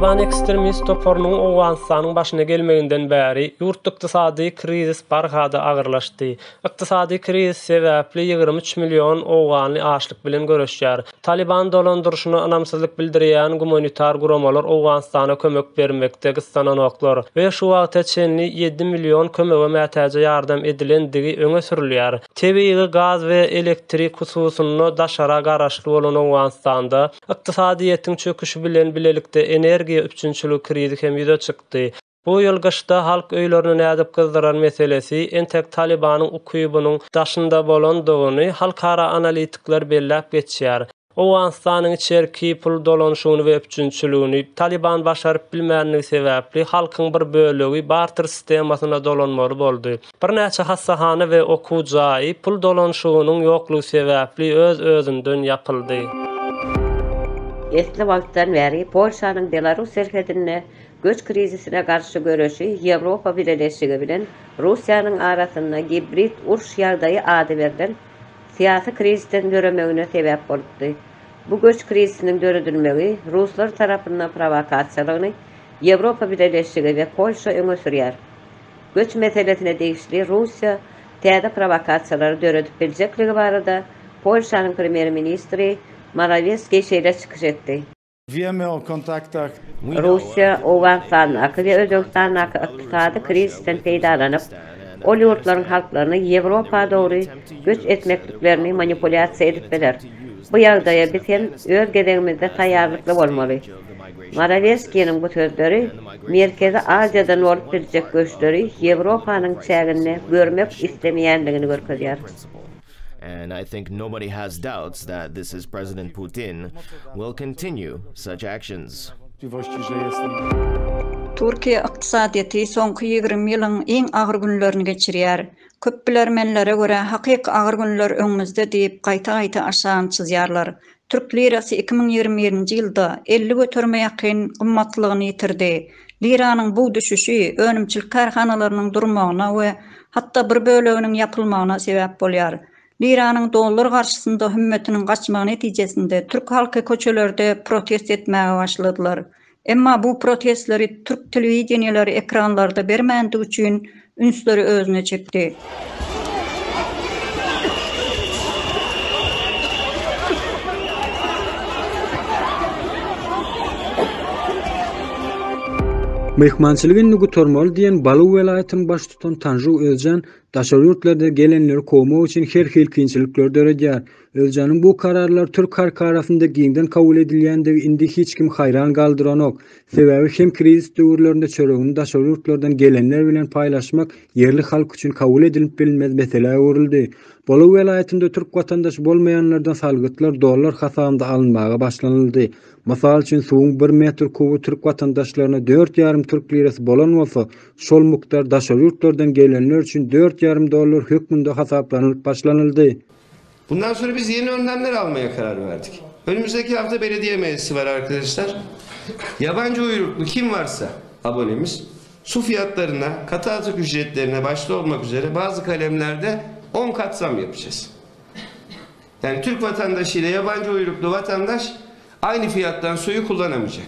Talyban ekstremist toparynyň Owganystanyň başyna gelmeginden bäri ýurtda ykdysady krizis barha-da agyrlaşdy. Ykdysady krizis sebäpli 23 million owganly açlyk bilen göreşýär. Talyban dolandyryşyna ynamsyzlyk bildirýän gumanitar guramalar Owganystana kömek bermekde gyssananoklar we şu wagta çenli ýedi million kömege mätäje ýardam edilendigi öňe sürülýär. Tebigy gaz we elektrik hususynda daşara garaşly bolan Owganystanda ykdysadyýetiň çöküşi bilen bilelikde energiýa üpjünçiligi krizi hem ýüze çykdy. Bu ýyl gyşda halk öýlerini nädip gyzdyrar meselesi entek Talybanyň ukybynyň daşynda bolandygyny halkara analitikler belläp geçýär. Owganystanyň içerki pul dolanyşygyny we üpjünçiligini Talyban başaryp bilmänligi sebäpli halkyň bir bölegi barter sistemasyna dolanmaly boldy. Birnäçe hassahana we okuw jaýy pul dolanyşygynyň ýoklugy sebäpli öz-özünden ýapyldy. Esli wagtdan bäri Polşanyň Belarus serhedinde göç krizisine garşy göreşi Ýewropa Bileleşigi bilen Russiýanyň arasynda gibrid uruş ýagdaýy ady berlen syýasy krizisden döremegine sebäp bolupdy. Bu göç krizisiniň döredilmegi ruslar tarapyndan prowokasiýalygyny Ýewropa Bileleşigi we Polşa öňe sürýär. Göç meselesine degişli Russiýa täze prowokasiýalary döredip biljekligi barada Polşanyň premýer-ministri Moraweskiý şeýle çykyş etdi. Russiýa Owganystandaky we Özbegistandaky ykdysady krizisden peýdalanyp, ol ýurtlaryň halklaryny Ýewropa dogry göç etmekliklerini manipulýasiýa edip biler. Bu ýagdaýa biz hem öz gezegimizde taýýarlykly bolmaly. Moraweskiýniň bu sözleri Merkezi Aziýadan bolup biljek göçleri Ýewropanyň çäginde görmek islemeýändigini görkezýär. And I think nobody has doubts that this is President Putin will continue such actions. Türkiýe ykdysadyýeti soňky 20 ýylyň iň agyr günlerini geçirýär. Köp bilermenlere görä, hakyky agyr günler öňümizde diýip, gaýta-gaýta aşagyny çyzýarlar. Türk lirasy 2021-nji ýylda 50 göterime ýakyn gymmatlygyny ýitirdi. Liranyň bu düşüşi önümçilik kärhanalarynyň durmagyna we hatda bir böleginiň ýapylmagyna sebäp bolýar. Liranyň dollar garşysynda hümmetiniň gaçmagy netijesinde türk halky köçelerde protest etmäge başladylar. Emma bu protestleri türk telewideniýeleri ekranlarda bermändigi üçin ünsleri özüne çekdi. Myhmançylyk indi gutarmaly diýen Balu welaýatynyň baştutany Tanžu Özjan daşary ýurtlarda gelenleri kowmak üçin her hili kynçylyklar döredýär. Özjanyň bu kararlary türk halky arasynda giňden kabul edilýändigi indi hiç kimi haýran galdyranok. Sebäbi hem krizis döwürlerinde çöregini daşary ýurtlardan gelenler bilen paýlaşmak ýerli halk üçin kabul edilip bilinmez meselä öwrüldi. Bolu welaýatynda türk watandaşy bolmaýanlardan salgytlar dollar hasabynda alynmaga başlanyldy. Mysal üçin, suwuň bir metr kuby türk watandaşlaryna dört ýarym türk lirasy bolan bolsa, şol mukdar daşary ýurtlardan gelenler üçin dört ýarym dollar hökmünde hasaplanylyp başlanyldy. Bundan sonra biz yeni önlemler almaya karar verdik. Önümüzdeki hafta belediye meclisi var arkadaşlar. Yabancı uyruklu kim varsa abonemiz su fiyatlarına, katı atık ücretlerine başta olmak üzere bazı kalemlerde 10 kat zam yapacağız. Yani Türk vatandaşı ile yabancı uyruklu vatandaş aynı fiyattan suyu kullanamayacak.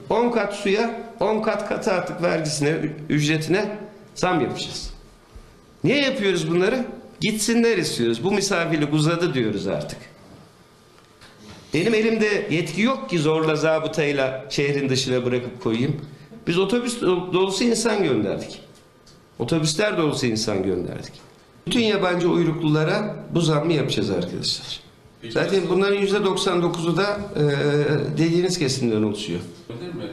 10 kat suya, 10 kat katı atık vergisine, ücretine zam yapacağız. Niye yapıyoruz bunları? Gitsinler istiyoruz. Bu misafirlik uzadı diyoruz artık. Benim elimde yetki yok ki zorla zabıtayla şehrin dışına bırakıp koyayım. Biz otobüs dolusu insan gönderdik. Otobüsler dolusu insan gönderdik. Bütün yabancı uyruklulara bu zammı yapacağız arkadaşlar. Zaten bunların %99'u da e, dediğiniz kesimden oluşuyor.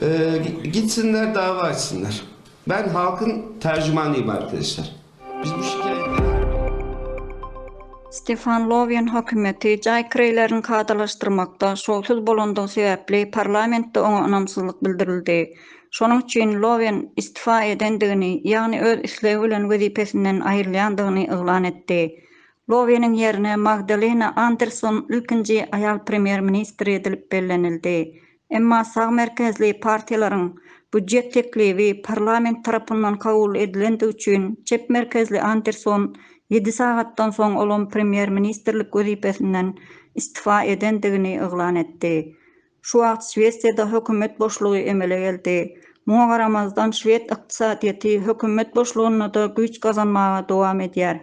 E, gitsinler dava açsınlar. Ben halkın tercümanıyım arkadaşlar. Biz bu şikayetleri... Stefan Lowen hökümeti jaý kireýlerini kadalaşdyrmakda şowsuz bolandygy sebäpli parlamentde oňa ynamsyzlyk bildirildi. Şonuň üçin Lowen istifa edendigini, ýagny öz islegi bilen wezipesinden aýrylýandygyny yglan etdi. Loweniň ýerine Magdalena Andersson ilkinji aýal premýer-ministr edilip bellenildi. Emma sag merkezli partiýalaryň býujet teklibi parlament tarapyndan kabul edilendigi üçin çep merkezli Andersson ýedi sagatdan soň olam premýer-ministrlik wezipesinden istifa edendigini yglan etdi. Şu wagt Şwesiýada hökümet boşlugy emele geldi. Muňa garamazdan, şwed ykdysadyýeti hökümet boşlugynda-da güýç gazanmaga dowam edýär.